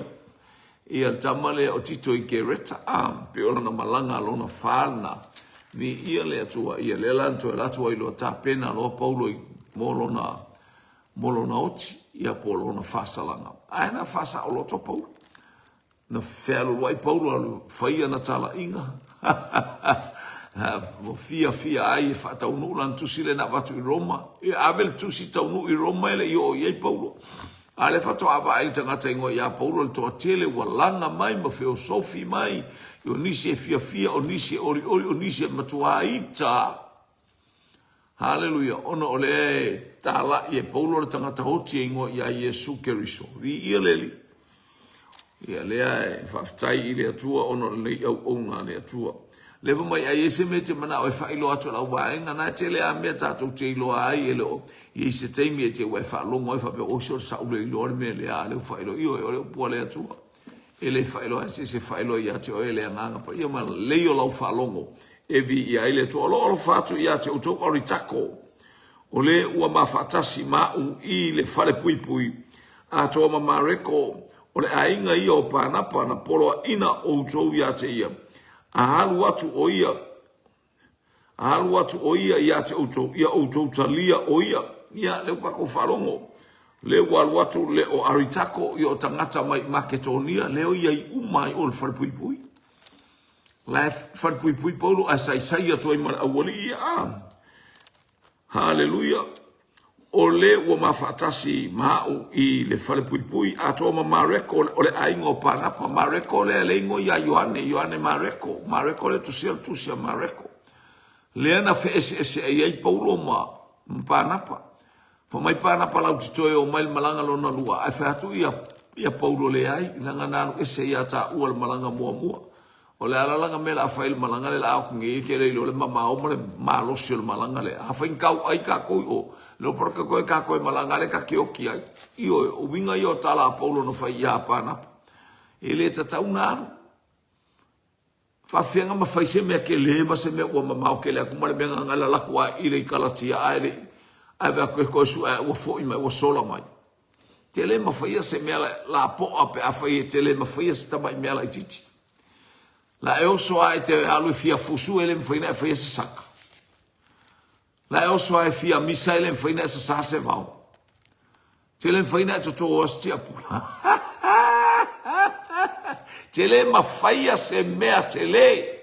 ia le tama lea o Tito i Kereta, a pei o lona malaga lona fa lena. Viia le Atua, ia lea la na toe alu atu ai loa tapena loa Paulo i mo lona mo lona oti, ia po o lona faasalaga. Ae na faasaoloto Paulo. Na fealualuai Paulo alu fai ana talaiga. Ua fiafia ai e faataunuu lana tusi lea na avatu i Roma. E ave le tusi taunuu i Roma e le i oo i ai Paulo. A lea faatoa vaai le tagata igoa ia Paulo le toatele ua laga mai ma feosofi mai. O nisi e fiafia, o nisi e olioli, o nisi e matua ita. Haleluia! Ona o lea e talai e Paulo le tagata oti e igoa ia Iesu Keriso. Viia le Alii. Ia lea e faafetai i le Atua ona o lenei auauna a le Atua. Leva mai ai e se mea e te manao e faailoa atu e lau vaega, na e tele a mea tatou te iloa ai e le o i ai se taimi e te ua e faalogo ai faapea, oi se o le sa'u le iloa le mea lea, a lea ua faailoa. Ioe, o le upu a le Atua. E le faailoa ai se isi e faailoa ia te oe le agaga paia ma lelei o lau faalogo e viia ai le Atua. O lo o alofa atu ia te outou Aritako, o le ua ma faatasi ma au i le falepuipui, atoa ma Mareko, o le aiga ia o Panapa, na poloaina outou ia te ia, a alu atu o ia, A alu atu ʻo ia ia te ʻoutou, ia ʻoutou talia ʻo ia. Ia, lea ua kākou faalogo, lea ua alu atu le ʻo Aritako, ia o tagata mai Maketonia, lea o ia i uma ai o le falepuipui. La e falepuipui Paulo ae saisai atu ai ma le aualii ia. A. Haleluia! O le ua ma faatasi ma au i le falepuipui, atoa ma Mareko, o le aiga o Panapa. Mareko lea le igoa ia Ioane, Ioane Mareko. Mareko lea tusia le tusi a Mareko. Lea na feeseeseai ai Paulo ma Panapa. Fai mai Panapa latou te toe o mai le malaga lona lua, ae fai atu ia, ia Paulo leai, leaga na alu ese ia taua le malaga muamua. O le a la lana mea la a fai i le malaga lea la a atu nei e te le iloa le mamao ma le malosi o le malaga lea. Afai ni tau ai tatou i o, le o pala koe tatou e malaga lea ta te oti ai. Ioe, o uiga ia o tala a Paulo na fai ia Panapa. E le tatau na alu. Faafefea ma fai se mea tele ma se mea ua mamao tele atu ma le mea na lalatu a i le i Kalatia ae le i ave atu e toe sue ua foi mai ua sola mai. Te le mafaia se mea lapoa pe afai e te le mafaia se tamai mea laitiiti. La e oso a e te alu e fia fusu e le mafai ona e faia se saka. La e oso a e fia misa e le mafai ona e sasā se vao. Te le mafai ona e totōa se tiapula. Te le mafaia se mea tele.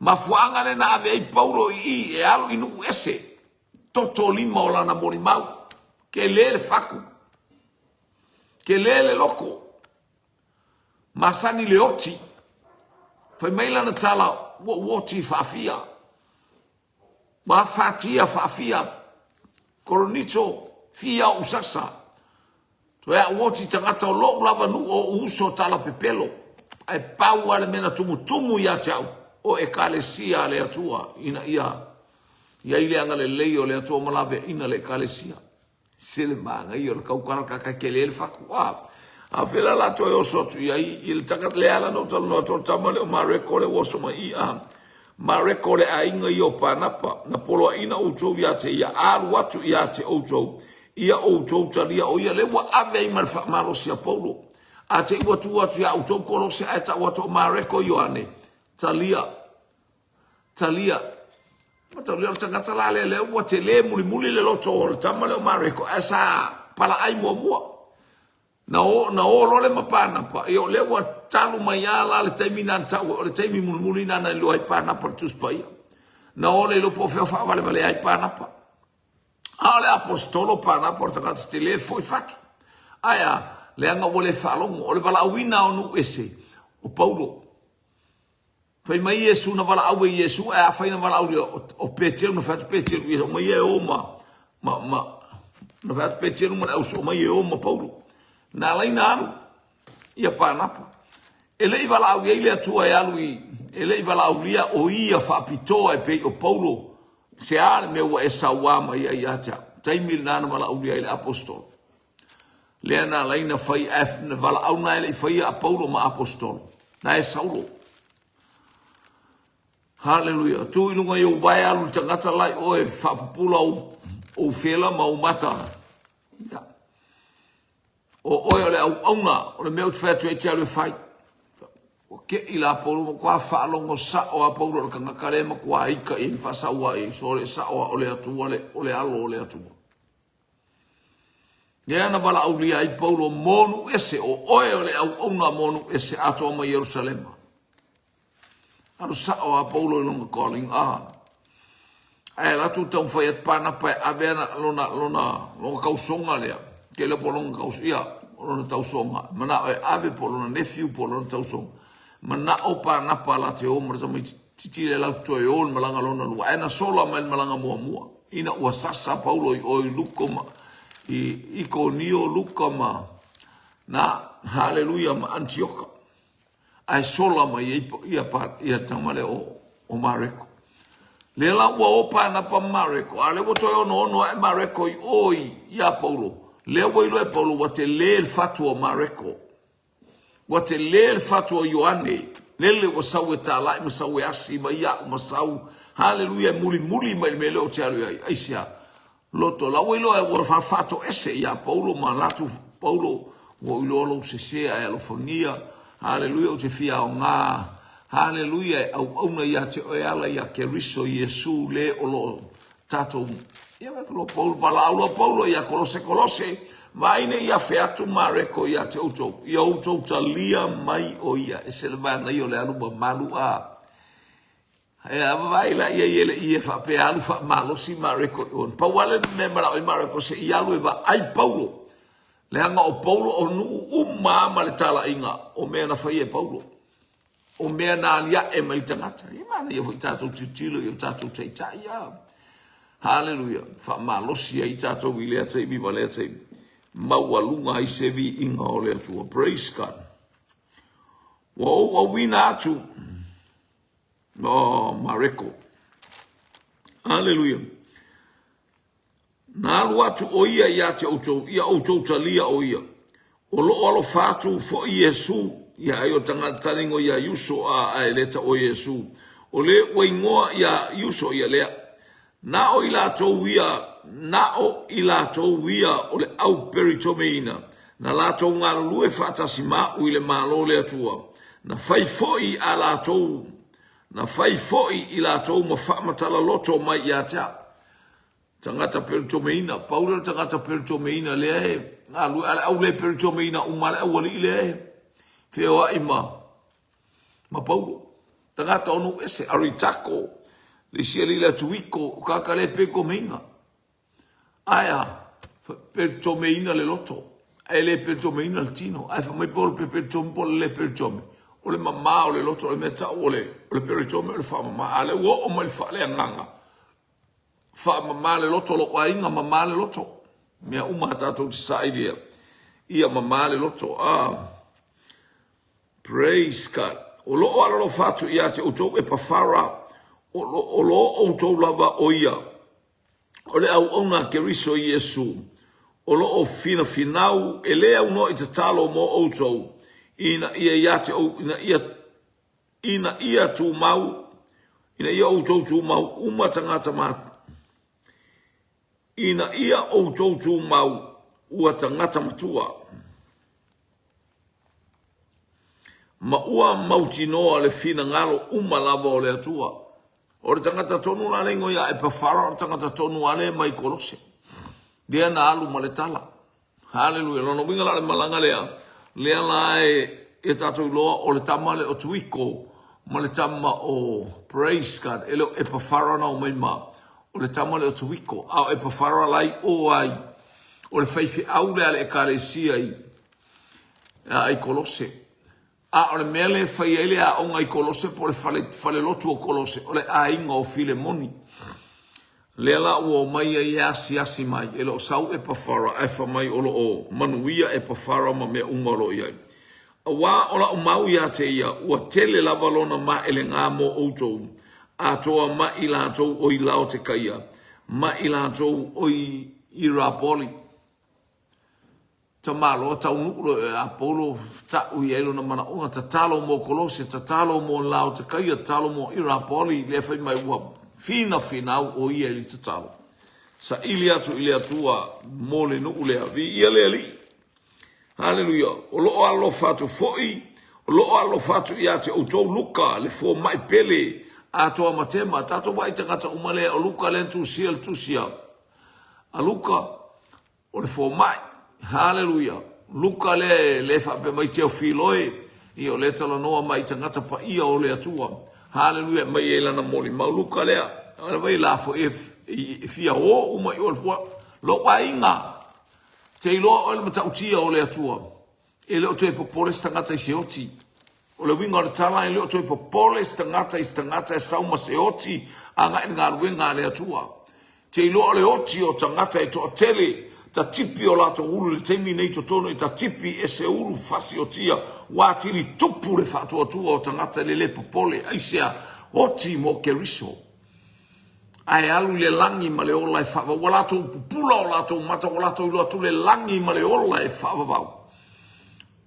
Mafuaaga lea na ave ai Paulo i i e alu i nuu ese. Toto lima o lana molimau. Tele le fatu. Tele le loko. Masani le oti. Fai mai lana tala, ua ou oti faafia. Ua afatia faafia. Koronito, fia ou sasa. Toe au oti tagata o lou lava nuu o ou uso tala pepelo. Ae pau lava le mea na tumutumu ia te au, o Ekalesia a le Atua, ina ia i ai le agalelei o le Atua ma laveaiina le Ekalesia. Se le manaia o le tautala kaka tele le fatu. A. A fela la toe oso atu i ai i le tagata le ala na ou talanoa atu o le tama lea o Mareko lea ua oso mai i a. Mareko o le aiga ia o Panapa, na poloaiina outou ia te ia, alu atu ia te outou, ia outou talia o ia lea ua ave ai ma le faamalosi a Paulo. A te i ua tuu atu ia outou Kolose ae tau atu o Mareko Ioane, talia, talia. Mataulia o le tagata la lea, lea ua tele mulimuli le loto o le tama lea o Mareko, ae sa palaai muamua. Na o, na o loa le ma Panapa, ia o lea ua talu mai lava la le taimi na na tau ai, o le taimi mulimuli na na iloa ai Panapa le Tusi Paia. Na o le iloa po o fea o faavalevalea ai Panapa. A o le aposetolo Panapa o le tagata tele foi fatu. Ae a, leaga ua le faalogo, o le valaauina o nuu ese o Paulo. Fai mai Iesu na valaau e Iesu, ae afai na valaaulia o Peteru, na fai atu Peteru ia omai ia e o ma, ma, ma, na fai atu Peteru ma le auso omai e o ma Paulo. Na alai na alu ia Panapa. E le i valaau i ai le Atua e alu i, e le i valaaulia o ia faapitoa e pei o Paulo, se a le mea ua e sauā mai ai ia te au. Taimi lena na valaaulia ai le aposetolo. Lea na alai na fai ae na valaau na e le i faia a Paulo ma aposetolo. Na e Saulo. Haleluia. Tu i luga i ou vae alu le tagata la i oe faapupula ou, ou fela ma ou mata. Ia. O oe o le auauna, o le mea ou te fai atu ai e te alu e fai. Ua keʻi la Paulo, ua matua faalogo sa'o a Paulo i le tagata lea e matua ika i ai ma faasaua i ai, so o le sa'o a o le Atua le, o le alo o le Atua. Lea na valaaulia ai Paulo mo nuu ese, o oe o le auauna mo nuu ese atoa mai Ierusalema. Alu sa'o a Paulo i lona calling, ah. Ae alu atu taumafai atu Panapa e ave ana lona, lona, lona tausoga lea. Ke le po lona tausoga, ia, lona tausoga. Mana'o e ave po lona nephew po lona tausoga. Mana'o Panapa la te o ma le tamaititi lea latou toe o i le malaga lona lua. Ae na sola mai le malaga muamua ina ua sasa Paulo i o i Luko ma i Ikonio, Luka ma na, haleluia, ma Antioka. Ae sola mai ai ia, ia tama lea o, o Mareko. Lea la ua o Panapa ma Mareko, a lea ua toe onoono ae Mareko i o i, iā Paulo. Lea ua iloa e Paulo ua tele le fatu o Mareko. Ua tele le fatu o Ioane, lele ua sau e talai ma sau e asi mai iaʻu ma sau, haleluia, e mulimuli mai le mea lea ou te alu ai. Aisea? Loto, la ua iloa ua faatoese ia Paulo ma latou Paulo, ua ou iloa lou sese ae alofagia, haleluia, ou te fia aoga, haleluia, e auauna ia te oe e ala ia Keriso Iesu le o lo o tatou ia vaai atu loa Paulo, valaau loa Paulo ia Kolose, Kolose, vaai ne i afe atu Mareko ia te outou, ia outou talia mai o ia, ese le manaia o le alu mamalu a. E vaai la i ai e le i e faapea alu faamalosi Mareko i ona. Pau lava le mea e manao ai Mareko se i alu e vaai Paulo. Leaga o Paulo o nuu uma lava ma le talaiga o mea na faia e Paulo. O mea na aliae mai le tagata. E manaia foi tatou tilotilo i o tatou taitai. A. Haleluia. Faamalosi ai tatou i lea taimi ma lea taimi. Maualuga ai se viiga o le Atua. Praise God. Ua ou auina atu. Oh, Mareko. Haleluia. Na alu atu ʻo ia ia te ʻoutou, ia ʻoutou talia ʻo ia. O loʻo alofa atu foʻi Iesū, ia ai o tagata taligo ia Iuso a ae leta ʻo Iesū. O le ua igoa ia Iuso ia lea. Na o i latou ia, na o i latou ia o le au peritomeina, na latou galulue faatasi ma aʻu i le Malo le Atua, na fai foʻi a latou, na fai foʻi i latou ma faamatala loto mai ia te aʻu. Tagata peritomeina, pau lea o le tagata peritomeina lea e galulue, a le au le peritomeina uma lava le aualii lea e feoai ma, ma Paulo. Tagata o nuu ese, Aritako, le isi alii lea Tuiko, o tagata le peritomeina. Ae a, peritomeina le loto, ae le peritomeina le tino. Ae fai mai pe o le peritome po o le le peritome, o le mama o le loto, o le mea tau o le, o le peritome o le faamama. A o lea ua oo mai le faaleagaga, Faamama le loto lou aiga, mama le loto. Mea uma a tatou te saili ia, ia mama le loto. Ah. Praise God. O lo o alolofa atu ia te outou Epafara, o lo o lo outou lava o ia, o le auauna a Keriso Iesu. O lo o finafinau e le aunoa i tatalo mo outou, ina ia ia te ou, ina ia, ina ia tumau, ina ia outou tumau uma tagata ma, ina ia outou tumau ua tagata matua, ma ua mautinoa le finagalo uma lava o le Atua. O le tagata tonu la le igoa ia Epafara, o le tagata tonu lava lea mai Kolose, lea na alu ma le tala. Haleluia. Lona uiga la o le malaga lea, lea la e ia tatou iloa o le tama lea o Tuiko ma le tama o Praise God, e le o Epafara na omai ma, o le tama lea o Tuiko, a o Epafara la i o ai, o le faifeau lea a le ekalesia i, i Kolose. A o le mea lea e fai ai le aoga i Kolose po o le fale, falelotu o Kolose, o le aiga o Filemoni. Lea la ua omai ai e asiasi mai, e le o sau Epafara, ae fai mai o lo o manuia Epafara ma mea uma o lo o i ai. Aua o lau mau ia te ia, ua tele lava lona maelega mo outou, atoa ma i latou o i Laotekaia, ma i latou o i Ierapoli. Tamaloa taunuu loa ia Paulo ta'u i ai lona manaoga, tatalo mo Kolose, tatalo mo Laotekaia, tatalo mo Irapoli, lea fai mai ua finafinau o ia i le tatalo. Saili atu i le Atua mo le nuu lea. Viia le Alii. Haleluia. O lo o alofa atu foi, o lo o alofa atu ia te outou Luka, le fomai pele, atoa ma Tema. Tatou vaai tagata uma lea, o Luka lea na tusia le tusi a Luka, O le fomai. Haleluia. Luka lea e faapea mai Teofiloe, ia o lea e talanoa mai i tagata paia o le Atua. Haleluia, e aumai ai lana molimau. Luka lea, o le la foi e fia o uma i o lou aiga. Te iloa oe le matautia o le Atua. E le o toe popole se tagata i se oti. O le uiga o le tala, e le o toe popole se tagata i se tagata e sau ma se oti agai i le galuega a le Atua. Te iloa o le oti o tagata e toatele, tatipi o latou ulu i le taimi nei totonu e tatipi e se ulu fasiotia ua atili tupu le faatuatua o tagata i le le popole aisea oti mo Keriso. Ae alu i le lagi ma le ola e faavavau. Ua latou pupula o latou mata, ua latou iloa atu le lagi ma le ola e faavavau.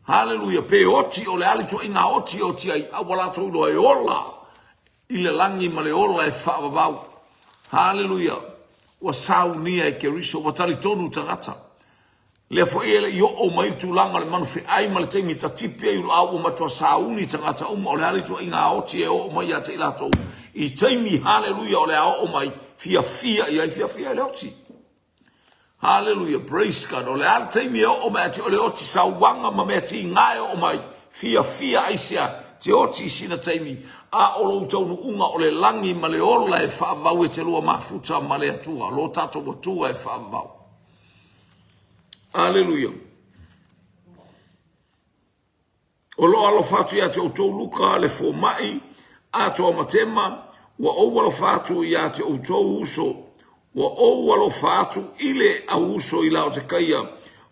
Haleluia! Pe oti o le a le ituaiga oti e oti ai, a ua latou iloa e ola i le lagi ma le ola e faavavau. Haleluia! Ua saunia e Keriso, ua talitonu tagata. Lea foi e le i oo mai le tulaga o le manufeai ma le taimi e tatipi ai uluau ua matua sauni tagata uma o le a le ituaiga oti e oo mai ia te i latou i taimi haleluia o le a oo mai fiafia i ai fiafia i le oti. Haleluia praise God o le a le taimi e oo mai ati o le oti sauaga ma mea tiga e oo mai fiafia aisea te oti i sina taimi a o lou taunuuga o le lagi ma le ola e faavavau e te lua mafuta ma le Atua lo tatou Atua e faavavau. Aleluia. O lo o alofa atu ia te outou Luka le fomai, atoa ma Tema, ua ou alofa atu ia te outou uso, ua ou alofa atu i le au uso i Laotekaia,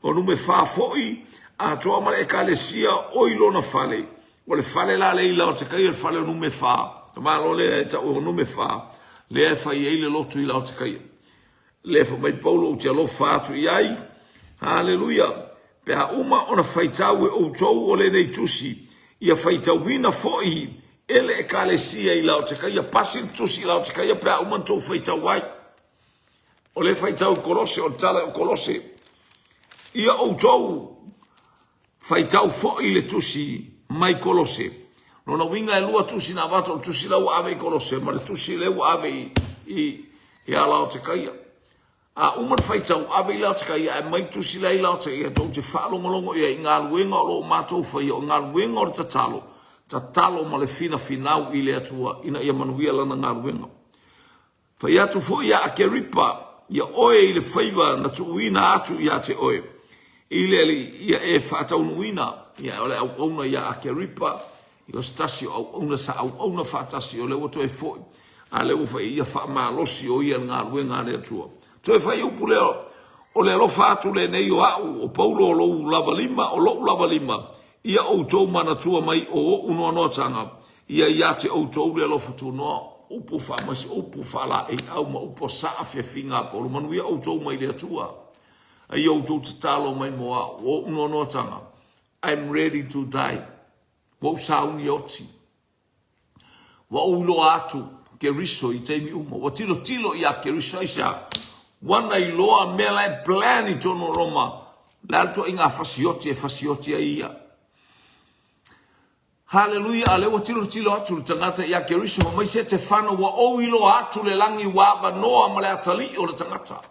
o Numefa foi, atoa ma le ekalesia o i lona fale. O le fale la lea i Laotekaia, le fale o Numefa, tamaloa lea e tau o Numefa, lea e fai ai le lotu i Laotekaia. Lea fai mai Paulo ou te alofa atu i ai. Haleluia! Pe a uma ona faitau e outou o lenei tusi, ia faitauina foi e le Ekalesia i Laotekaia. Pasi le tusi i Laotekaia pe a uma ona tou faitau ai. O le faitau i Kolose, o le tala o Kolose. Ia outou Faitau foi le tusi mai Kolose. Lona uiga e lua tusi na avatu, o le tusi la ua ave i Kolose ma le tusi lea ua ave i, i, ia Laotekaia. A uma le faitau, ave i Laotekaia, ae mai le tusi la i Laotekaia, tou te faalogologo i ai i galuega o lo o matou faia, o galuega o le tatalo, tatalo ma le finafinau i le Atua ina ia manuia lana galuega. Fai atu foi ia Akeripa ia oe i le faiva na tuuina atu ia te oe, i le Alii, ia e faataunuuina. Ia, o le auauna ia Akeripa, ia o se tasi o auauna sa auauna faatasi, o lea ua toe foi, a lea ua fai ia faamalosi o ia i le galuega a le Atua. Toe fai upu lea, o le alofa atu lenei o au, o Paulo o lou lava lima, o lou lava lima, ia outou manatua mai o ou noanoatanga, Ia ia te outou le alofa tunoa, upu faamaise, upu faalaeiau ma upu o saafiafiga a Paulo. Manuia outou mai le Atua. A ia outou tatalo mai mo au. O ou noanoatanga, I'm ready to die. Ua ou sauni e oti. Ua ou iloa atu Keriso i taimi uma. Ua tilotilo ia Keriso aisea? Ua na iloa mea la e plan i tonu o Roma. Le a le tuaiga fasioti e fasioti ai ia. Haleluia, a lea ua tilotilo atu le tagata ia Keriso, fai mai Setefano, ua ou iloa atu le lagi ua avanoa ma le atalii o le tagata.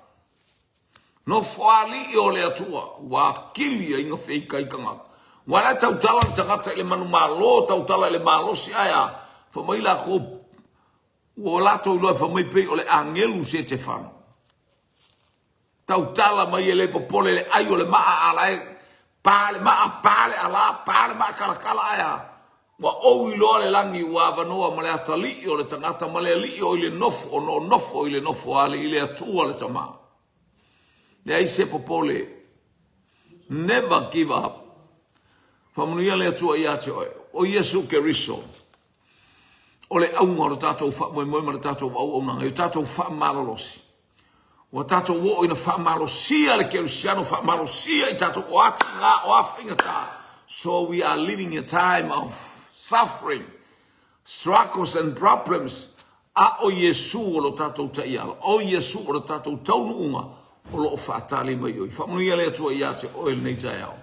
Nofoalii o le Atua, ua akili ai na feika i tagata. Ua la tautala le tagata i le manumalo, tautala i le malosi, ae a, fai mai lakou, ua latou iloa fai mai pei o le agelu Setefano. Tautala mai e le popole le ai o le maa a la e pa le maa, pa le ala, pa le maakalakala ae a, ua ou iloa le lagi ua avanoa ma le atalii o le tagata ma le alii o i le nofo o noonofo i le nofoalii i le Atua le Tama. Leai se popole. Never give up. Faamanuia le Atua ia te oe. O Iesu Keriso o le auga o le tatou faamoemoe ma le tatou auaunaga i o tatou faamalolosi. Ua tatou oo ina faamalosia le kerisiano, faamalosia i tatou o atiga, o a faigata. So we are living a time of suffering, struggles and problems. A o Iesu o lo tatou taiala, o Iesu o lo tatou taunuuga o lo o faatali mai oi. Faamanuia le Atua ia te oe lenei taeao.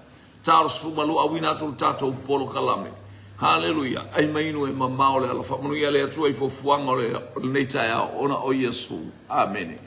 Ta o le 12 auina atu le tatou polokalame. Haleluia. Ai mai inu e mamao le ala. Faamanuia le Atua i fuafuaga o lenei taeao ona o Iesu. Amene.